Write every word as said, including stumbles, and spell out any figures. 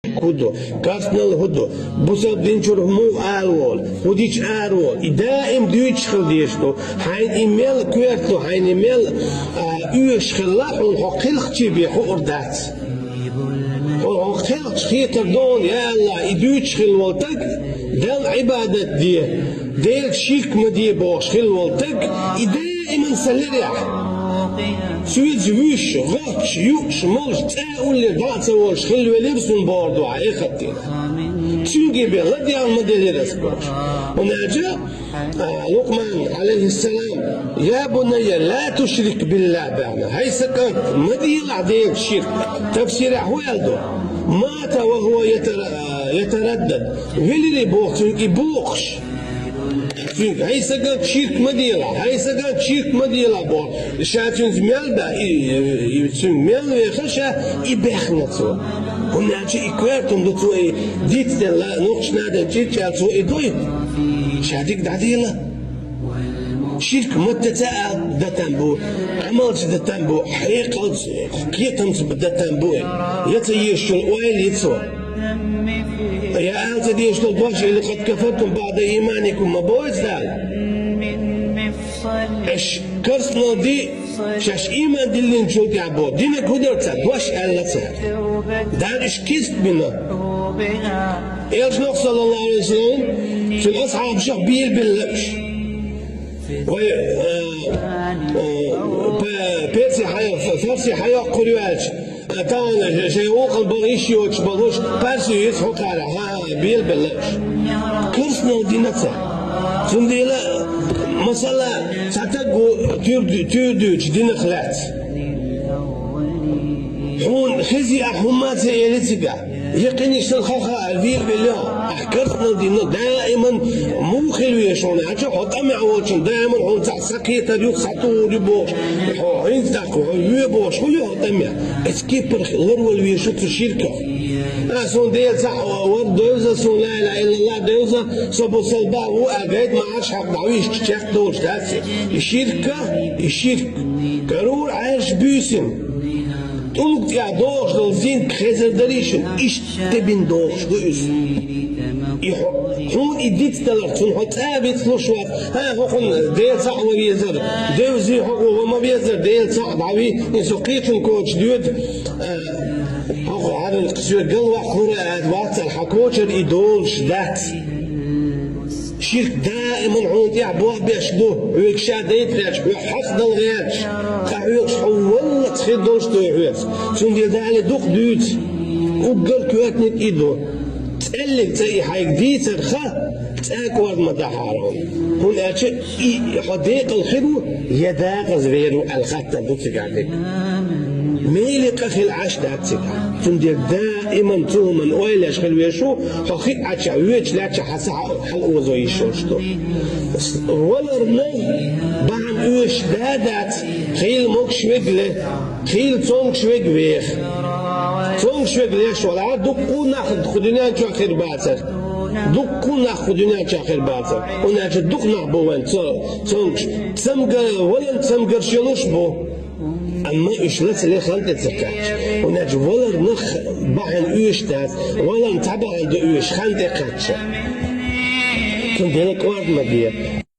ШиркӀ хӀун ду, керстанал хӀун ду, бусалба дин чура муха ала волу, хӀун дича ара волу, и даим дуьйцуш хила дезаш ду. Хьайна и мел коьрта ду, хьайна и мел, а, оьшуш хилла, хьуна хьо кхелхачий бен хуур дац. Хьо, хьо кхелхача хетар ду хьуна, я АллахӀ, и дуьйцуш хилла волу стаг, Далла Ӏибадат де, Делаца ширк ма де бохуш хилла волу стаг, и даиман сан лерехь. Соьца вуьйш, гӀоттуш, юуш, молуш, цӀа уллера дӀа а ца волуш хилла велира суна бохург ду хьан эхартина. Цуьнга бен ладегӀан ма делира ас бохуш. ХӀунда аьлча, а, Лукъман, Ӏалайхиссалам, «Я бунайя, ла тушрик биллахӀ», баьхна. ХӀай сан кӀант, ма делахь Делаца ширк. Тафсирехь хӀун аьлла ду? «Мата ва хӀува ятара-, ятараддад». Велирий боху цуьнга и бохуш. Цуьнга, хӀай сан кӀант, ширк ма делахь, хӀай сан кӀант, ширк ма делахь боху. Ша цуьнца мел бен, и, и, цуьнга мел веха ша, и баьхна цо. ХӀунда аьлча и коьрта хӀума ду, цо и дицделла, нохчийн наха чӀирчӀел цо и дой. Ша дика дӀадийла. Ширк маттаца а датан бу, Ӏамалца датан бу, хьекъалца, кхетамца датан бу. Я ца езаш йолу ойла йицо. Я ала ца дезаш долу дош, «Лакъад кафартум баӀда ийманикум» ма боху Дала? Аша керстанал ди, шаьш ийман диллинчул тӀаьхьа боху. Динарг хӀун дара цара? Дош аьлла цара. Дала уьш кист бина. Элчано, саллаллаху Ӏалайхи ва саллам, цуьнан асхьабашах белабелла уьш. Вай, э, э, пе-, перси хьайо-, фарси хьайоккхур ю аьлча, тахана шайн вукхул бан йиш йоцуш болуш, парси ю иза хьо кхара, хьан белабелла уьш. Керстанал дина цара. Цундела, масала, цхьа стаг ву туьр-, туьйр дуьйцуш динах лаьцна. Хьуна хези ахь хӀумма а ца эли цигахь. Яккхинаш сан ха-ха, вийр вели, ахь керстанал дина, даиман муха хила везаш хьуна, хьан чу хьо тӀамехь волчун, даиман хьуна цхьа схьакхетар ю, схьатухур ю бохуш, хьо хӀинца даккха, хьо ве бохуш, хӀун ю хьо тӀамехь? Эцу кепара ларвала везаш ву цу ширках. А, суна Дела цхьаъ вар девза, суна ла илаха иллаллах девза, со бусалба ву, а гайта ма Ӏаш хьакъ дӀавижча чекхдолуш дац. И ширка, и ширк. Карур Ӏаьржа буьйсина. ТӀулга тӀехь догӀуш долу зинк хезар дарий шуна, иштта бина догӀуш ду иза. И хьо-, хьуна и дицдаларх, цунна хьо цӀа а вицлуш вац. ХӀан, хӀокхунна Дела цхьаъ ван везар, девзи хьо гӀо ван ма везар, Дела цхьаъ дӀавий, и со кхечун коча доьду, а, хӀокху хьаран соьга галваккхура а вацал, хьан кочара и долуш дац. Ширк даиман хьуна тӀехь бохбеш ду, хьоьга ша дайта гӀерташ, хьоьх хьакъ дала гӀерташ, ткъа хьоьгаш хьо валлалц хир долуш ду хьоьца. Цундела Дала дукха дуьйцу, уггар коьртаниг и ду. ЦӀеллиг цӀа и хьайга дийцарха, цӀа кӀорда ма дахьара хьуна. ХӀунда аьлча и хьо декъала хир ву, я декъаза вер ву аьлла хаттар ду цигахь дерг. Меле къа хила Ӏаш дац цигахь. Цундела даиман цу хӀуманна ойла еш хила везаш ву, хьо хиъача, воьдуш лаьттача хьан са хьал-, хьалаозо йиш йолуш ду. Валарна бахьана оьшуш да а дац, хийла могуш верг ле, хийла цомгуш верг веха. Цомгуш верг леш валахь, дуккха а нах кху дуьнен чохь хир бацара. Дуккха а нах кху дуьнен чохь хир бацара. ХӀунда аьлча дукха нах бу вайн цо-, цомгуш. Цамгар-, валан цамгарш йолуш бу. Амма уьш лацале хан тӀе ца кхаьчча. ХӀунда аьлча валарнах бахьана оьшуш дац, валарна цхьа бахьана ду оьшуш хан тӀе кхаьчча. Цундела кӀорда ма де.